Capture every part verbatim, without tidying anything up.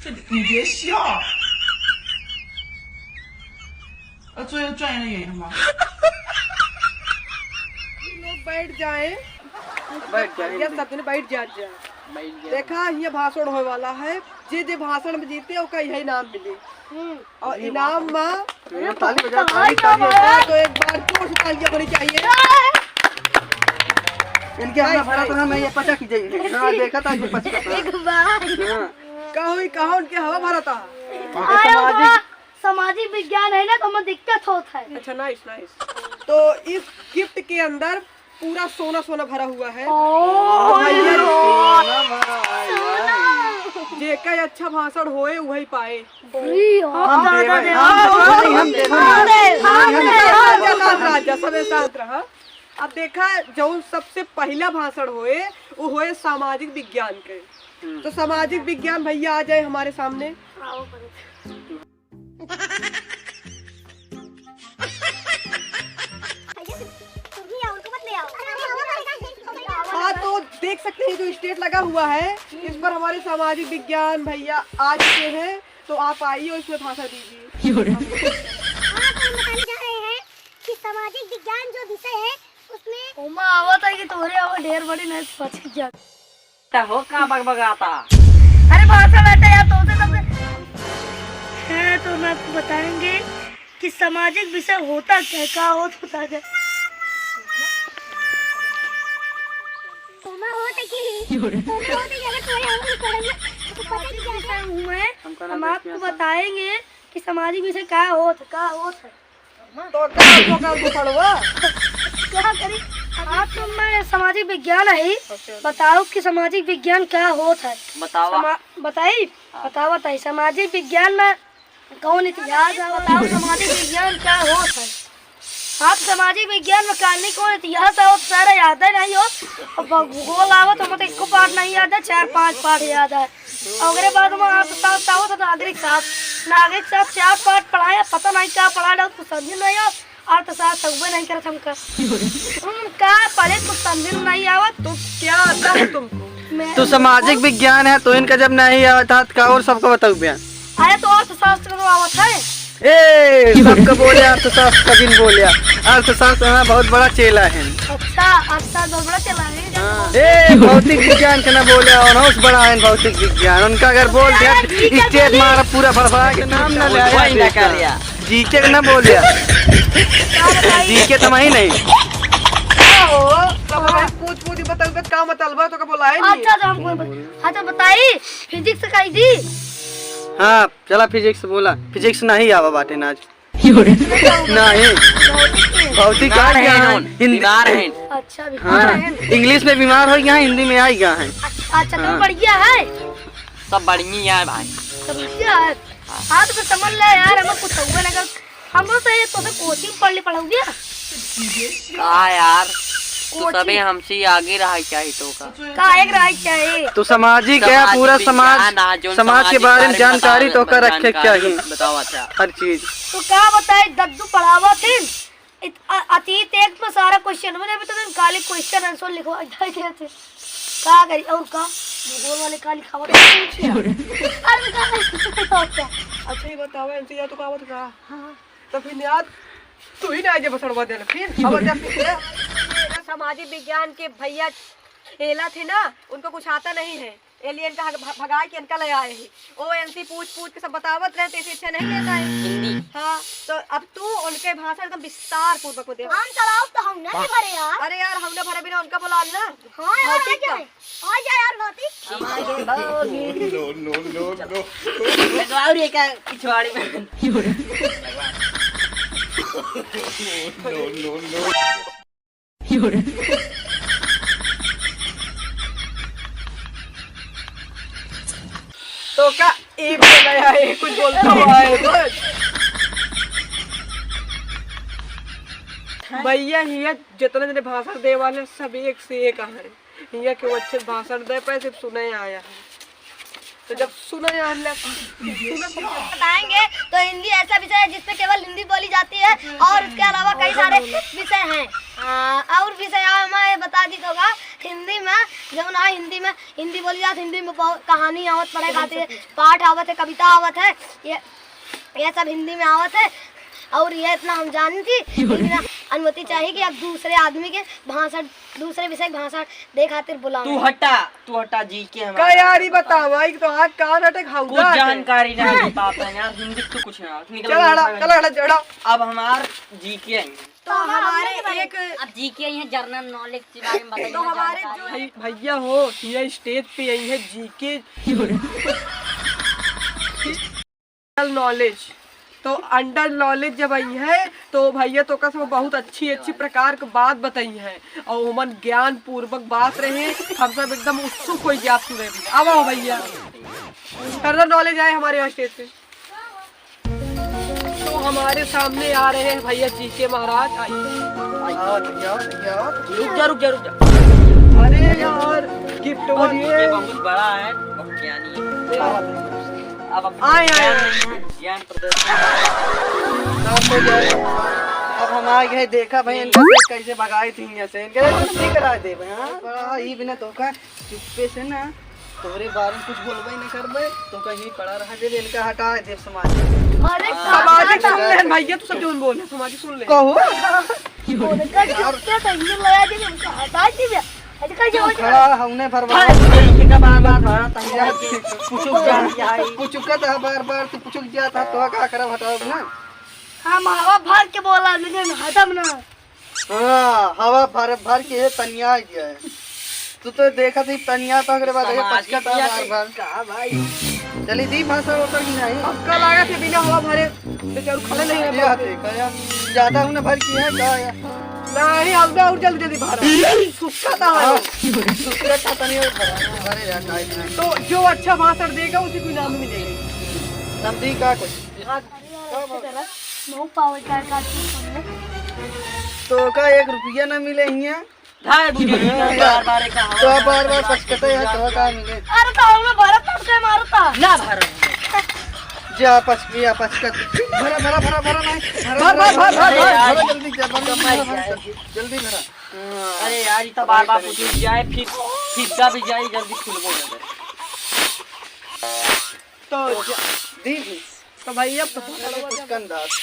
你别笑。呃，作业作业的演员吗？ लोग बैठ जाए। बैठ जाए, या सब जने बैठ जाए, जाए। बैठ जाए। देखा, ये भाषण होए वाला है। जे जे भाषण में जीते, ओका यही इनाम मिली। हम्म। और इनाम में ये ताली बजा, ताली, ताली बजा। हाँ, तो एक बार जोर से तालियां होनी चाहिए। इनके हाथ में भरा तो है, मैं ये पचा की जाइए। हाँ, देखा था ये पचा था। एक बार। हाँ। कहो, कहो, उनके हवा भरा था। अरे सामाजिक वाह, सामाजिक विज्ञान है ना, तो हमें दिक्कत होत है। अच्छा, nice, nice। तो इस गिफ्ट के अंदर पूरा सोना सोना भरा हुआ है। ओ, भैया, सोना भरा है, सोना। जेका अच्छा भाषण होए, वही पाए। हम देवे, हम देवे, हम देवे, हम देवे। राजा, राजा, सब शांत रहा। अब देखा, जो सबसे पहला भाषण होए, वो होए सामाजिक विज्ञान के। हम्म। तो सामाजिक विज्ञान भैया आ जाए हमारे सामने। आओ, आओ। भैया, तुम ही आओ, उनको मत ले आओ। हाँ, तो देख सकते हैं जो स्टेज लगा हुआ है, इस पर हमारे सामाजिक विज्ञान भैया आ चुके हैं, तो आप आइए और इसमें भाषण दीजिए। आज हम बताने जा रहे हैं कि सामाजिक विज्ञान जो विषय है, उसमें ओमा आवत है कि तोहरे आवा ढेर बड़ी नहीं पछिक जात। हो का बगबगाता? अरे भाषा बेटा यार, तुमसे सबसे है तो मैं आपको बताएंगे कि सामाजिक विषय होता क्या है, का होत होता क्या? ओमा होत है कि ओमा होत है कि अगर तोरे हम पढ़ेंगे तो पता नहीं क्या विषय हुए। हम आपको बताएंगे कि सामाजिक विषय का होत, का होत है। तो का, तो का, तो पढ़वा? क्या करी? आप तो मैं सामाजिक विज्ञान है, अच्छा। बताओ कि सामाजिक विज्ञान क्या होत है? बतावा। समा-, बताई? हाँ। बताओ, बताई। सामाजिक विज्ञान में कौन इतिहास है? बताओ, सामाजिक विज्ञान क्या होत है? आप सामाजिक विज्ञान में कहानी कौन इतिहास है, वो सारा याद ही नहीं हो। अब भूगोल आवत, हम तो एको पाठ नहीं याद है, चार पाँच पाठ याद है। ओकरे बाद में अर्थशास्त्र आवत, तो नागरिक शास्त्र, नागरिक शास्त्र चार पाठ पढ़ाए, पता नहीं क्या पढ़ा डाल, कुछ समझ में नहीं आवत। अर्थशास्त्र हुए नहीं करत हमका। हम का पढ़े, कुछ समझ में नहीं आवत। तो क्या आता है तुमको? मैं तो सामाजिक विज्ञान है, तो इनका जब नहीं आवत था, तो का और सबको बताऊ बयान? अरे, तो अर्थशास्त्र तो आवत है। ए, सबको बोले अर्थशास्त्र, कभी नहीं बोले। अर्थशास्त्र हमारा बहुत बड़ा चेला है। अच्छा, अर्थशास्त्र बहुत बड़ा चेला है। हाँ। ए, भौतिक विज्ञान के ना बोले, और बहुत बड़ा है भौतिक विज्ञान। उनका अगर बोल दिया, अरे, ठीक है, स्टेज बोलिए। मारा पूरा फड़फड़ा के नाम ना ले आया। वही ना कर यार। जीके के ना बोले। क्या बताई? जीके तो मैं ही नहीं। का हो? तो भाई पूछ पूछ बताओ, का मतलब है? तो का बोला है नहीं? अच्छा, तो हमको बता-, हाँ, तो बताई, फिजिक्स का ही दी। हाँ, चला फिजिक्स बोला। फिजिक्स नहीं आवा बाटे ना आज। नहीं। भौतिक बीमार का है ज्ञान, नोन, हिंदी। बीमार है। अच्छा, हाँ, बीमार है। इंग्लिश में बीमार हो गया है, हिंदी में आ गया है। अच्छा, अच्छा, तो हाँ। बढ़िया है। सब बढ़िया है भाई। सब बढ़िया है। हाँ, तो फिर समझ ले यार, हमें कुछ हुआ ना कर। हम तो ये तो कोचिंग पढ़ ले पढ़ाऊ गया। का यार, तू कोचिंग। तबे हमसे आगे रहा चाहिए तो का। का एक रहा चाहिए। तो सामाजिक है, सामाजिक पूरा विज्ञान समाज, आ, जोन समाज के सामाजिक बारे में बारे में जानकारी बतावे, तो का रखे जानकारी चाहिए। बताओ अच्छा। हर चीज। तो का बताए, दद्दू पढ़ावा थे। इत-, अ-, अतीत एक में सारा क्वेश्चन बने, अभी तो तुम खाली क्वेश्चन आंसर लिखवा जाए थे। का करी और का? भूगोल वाले का लिखावत है? अरे का करी? अच्छा, ये बताओ, एनसीईआरटी तो का आवत का? हाँ। तो फिर यार, तू ही ना आजे बसड़वा देना फिर। अब अच्छा, फिर ये सामाजिक विज्ञान के भैया खेला थे ना, उनको कुछ आता नहीं है। एलियन का भ-, भगाए के इनका ले आए हैं। ओ एनसी पूछ पूछ के सब बतावत रहे, तो इसे अच्छा नहीं लेता है। हिंदी। हाँ, तो अब तू उनके भाषण एकदम विस्तार पूर्वक को दे। हम चलाओ तो हम नहीं भरे यार। अरे यार, हम ना भरे बिना उनका बुला ना। हाँ यार, आ भौतिक का। जाए। आ जा यार, भौतिक। हम आ गए, भौतिक। No, no, no, no। लगवाओ रे का पिछवाड़े में। No, no, no। तो का एक बोला है, कुछ बोलता हुआ है कुछ? भैया, हिया जितना जने भाषण दे वाले, सब एक से एक है। हिया के वो अच्छे भाषण दे पाए, सिर्फ सुने आया है। तो जब सुना यार ले, सुना समझा। बताएंगे तो हिंदी ऐसा विषय है जिसपे केवल हिंदी बोली जाती है और उसके अलावा कई सारे विषय हैं। आ, और विषय हमें बता दी होगा हिंदी में, जब ना हिंदी में, हिंदी बोली जाती, हिंदी में बहुत कहानी आवत, पढ़े खातिर पाठ आवत है, कविता आवत है, ये ये सब हिंदी में आवत है और ये इतना हम जानी थी, लेकिन अनुमति चाहिए कि अब दूसरे आदमी के भाषण, दूसरे विषय के भाषण दे खातिर बुलाओ। तू हटा, तू हटा, जीके हमारा। का यार, ई बतावा, ई तो आज का नाटक हौदा कुछ है। जानकारी ना दे पाता है यार, हिंदी तो कुछ ना। निकल चल हटा, निकल। चल हटा, हटा। अब हमार जीके आई है। तो हमारे एक अब जीके आई है, जनरल नॉलेज के बारे में बताइए, तो हमारे जानकारी। जो भाई, भैया हो, ये स्टेज पे आई है जीके। जनरल नॉलेज। तो अंडर नॉलेज जब आई है तो भैया तो का सब बहुत अच्छी अच्छी प्रकार के बात बताई है और ओमन ज्ञान पूर्वक बात रहे। हम सब एकदम उत्सुक हो गया आप सुने भी। अब आओ भैया, जनरल नॉलेज आए हमारे यहाँ स्टेज पे। तो हमारे सामने आ रहे हैं भैया जीके महाराज। आइए। आओ भैया, भैया। रुक जा, रुक जा, रुक जा। अरे यार, गिफ्ट और ये ये बहुत बड़ा है, बहुत ज्ञानी है। क्या बात है? अब अपना आए, आए, ज्ञान आए। नहीं है, ज्ञान प्रदर्शन। ना तो जाए। अब हम आ गए, देखा भाई, इनका से कैसे भगाई थी यहाँ से, इनके छुट्टी करा दे भाई, हाँ? बड़ा ही बिना धोखा, चुप्पे से ना, तोरे बारे में कुछ बोलबे नहीं करबे, तो कहीं पड़ा रहा दे, इनका हटा दे समाज। अरे, सामाजिक सुन ले भैया, तू सब जोन बोल, सामाजिक सुन ले। कहो। उनका चुप्पे तो ये लगा दे, उनका हटा दे। तू खड़ा, हमने भरवा। हाँ, ये का बार-बार भरा था, यार, पुचुक जा, पुचुकत है बार-बार, तू पुचुक जा था, तो का करब, हटाओ ना। हम हवा भर के बोला, लेकिन हटम ना। हाँ, हवा भर, भर के ये तनिया गया है। तू तो देखा थी तनिया तो, ओकरे बाद ये सामाजिक पचकत है यार, बार-बार। का भाई? चली दी भाषा उतर की नहीं। अब का लागत है बिना हवा भरे, तो जरूर खड़े नहीं रह ये पाते। देखा यार, ज्यादा हमने भर की है का यार? नहीं, अब ना और जल्दी जल्दी भरा। सुक्का था हाँ, हमारा। सुक्का था तनी और भरा, भरे यार, टाइट नहीं। तो जो अच्छा भाषण देगा उसी को इनाम मिलेगा। समझी का कुछ? अरे यार, ऐसे करा, नौ पावर का काट के सामने। तो का एक रुपया ना मिले हिया? धाय बुझे, बार-बार एक तो बार-बार पचकते हैं, तो का मिले? अरे तो हमें भरत तब से मारता। ना भरत। जा पचकी, या पचकत। भरा, भरा, भरा, भरा नहीं। भरा, भर, भरा, भर, भरा, भर, भरा, भर। भरा, जल्दी जा, भरा, भरा, भरा, जल्दी भरा। अरे यार, ये तो बार-बार पूछी जाए, फिर, फिर का भी जाए, जल्दी खुलबो ना करे। तो जा, दी भी। तो भाई, अब तो अरे, पुचकन दास।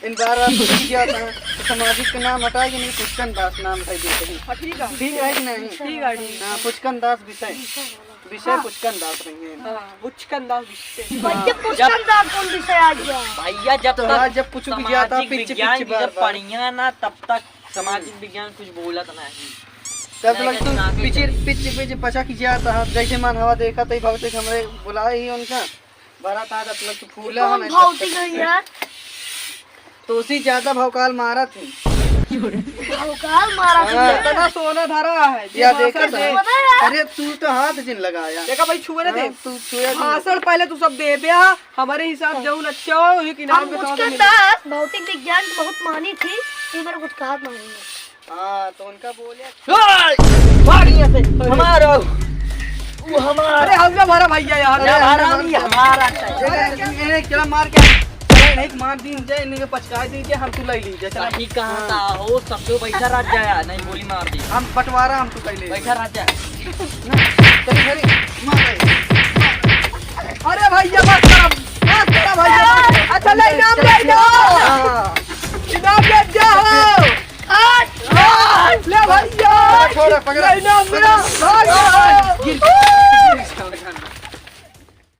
इन बार आप पूछ गया था, तो सामाजिक के नाम हटाए कि नहीं, पुचकन दास नाम है, देखो। हाँ, ठीक है। ठीक है कि नहीं? ठीक है, ठीक। हाँ, पुचकन दास विषय। विषय हाँ। पुचकन दास रही है। हाँ, पुचकन दास विषय। भैया, पुचकन दास कौन विषय आ गया? भैया, जब तो तक आज जब पूछू कि गया था, सामाजिक पिच, विज्ञान पिच की बार, जब बार। पढ़िया ना, तब तक सामाजिक विज्ञान कुछ बोलत नहीं। तब नहीं, लग तू ना, पिच, पिच, पिच पचा की गया था, जैसे मन हवा देखा, तई भौतिक हमरे बुलाए ही उनका। भरा था, तब लग तू फूला कौन है, भौतिक है यार? तो उसी ज्यादा भौकाल मारा थी। भौकाल मारा थी हाँ। यार। इतना सोना धरा है, या देखा भाषण था। दे। अरे तू तो हाथ जिन लगाया। देखा भाई, छुए ना दे। हाँ, तू छुए दे। भाषण पहले तू सब दे दे, हाँ। हमारे हिसाब जौन अच्छा हो, वही किनारे हम पे कुछ थोड़ा सा कहता, भौतिक विज्ञान बहुत मानी थी, ये मेरे कुछ कहा नहीं है। हाँ, तो उनका बोले। ओए! भाग यहाँ से। हमारा। वो हमारा। अरे, हल्का भरा भैया यार। अरे, हमारा नहीं, हमारा चाहिए। अरे, इन्हें क्या मार के, अरे, इन्हें मार दी जाए, इन्हें पचका दी जाए, हम तू ले ली जाए, चला। सही कहा था, हो, सब तो बैठा रह जाए, नहीं गोली मार दी। हम बंटवारा हम तू पहले। बैठा रह जाए। ना, चल घरे, मार।